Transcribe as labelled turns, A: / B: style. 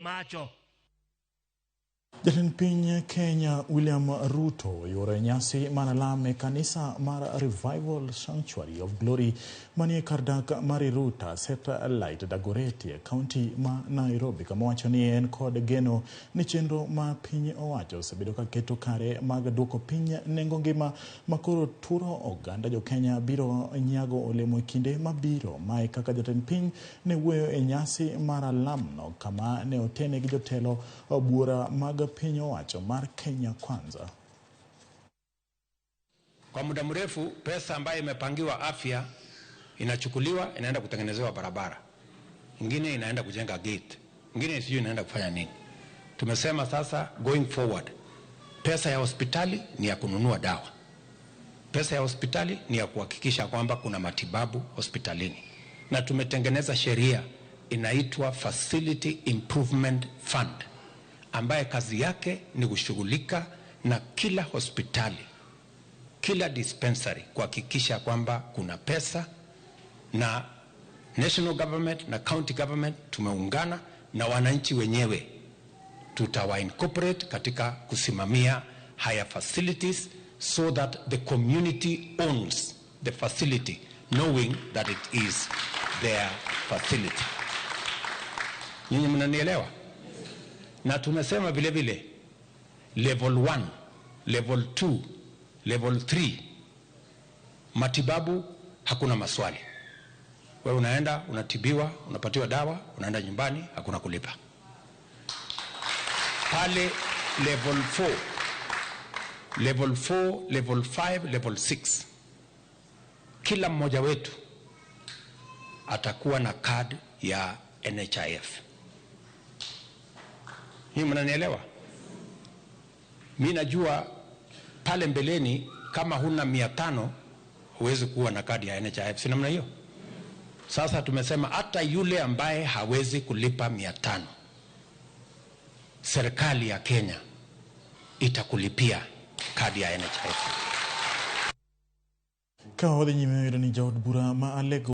A: Macho.
B: Jatend piny Kenya William Ruto oyuoro e nyasi mar alam e kanisa mar Revival Sanctuary of Glory manie kar dak mar Riruta Satellite Dagoretti e kaunti ma Nairobi, kama owacho ni en kod geno ni chenro ma piny owacho osebedo ka keto kare mag duoko piny nengo ngima makoro turo oganda jo Kenya biro nyago olemo e kinde mabiro. Mae kaka jatend piny ne wuoyo e nyasi mar alamno, kama ne otene gi jotelo buora mag piny owacho mar Kenya Kwanza.
C: Kwa muda mrefu pesa ambayo imepangiwa afya inachukuliwa, inaenda kutengenezewa barabara, ingine inaenda kujenga gate, ingine sijui inaenda kufanya nini. Tumesema sasa, going forward, pesa ya hospitali ni ya kununua dawa, pesa ya hospitali ni ya kuhakikisha kwamba kuna matibabu hospitalini, na tumetengeneza sheria inaitwa Facility Improvement Fund ambaye kazi yake ni kushughulika na kila hospitali, kila dispensary, kuhakikisha kwamba kuna pesa, na national government na county government tumeungana na wananchi wenyewe, tutawa incorporate katika kusimamia haya facilities so that the community owns the facility, knowing that it is their facility. Nyinyi mnanielewa? Na tumesema vile vile level 1, level 2, level 3 matibabu hakuna maswali. Wewe unaenda unatibiwa, unapatiwa dawa, unaenda nyumbani, hakuna kulipa. Pale level 4, level 4, level 5, level 6, kila mmoja wetu atakuwa na card ya NHIF. Hii mnanielewa? Mi najua pale mbeleni kama huna 500 huwezi kuwa na kadi ya NHIF, si namna hiyo? Sasa tumesema hata yule ambaye hawezi kulipa 500, serikali ya Kenya itakulipia kadi ya NHIF.
B: Ka wadhi nyime yudo ni jaod bura ma Alego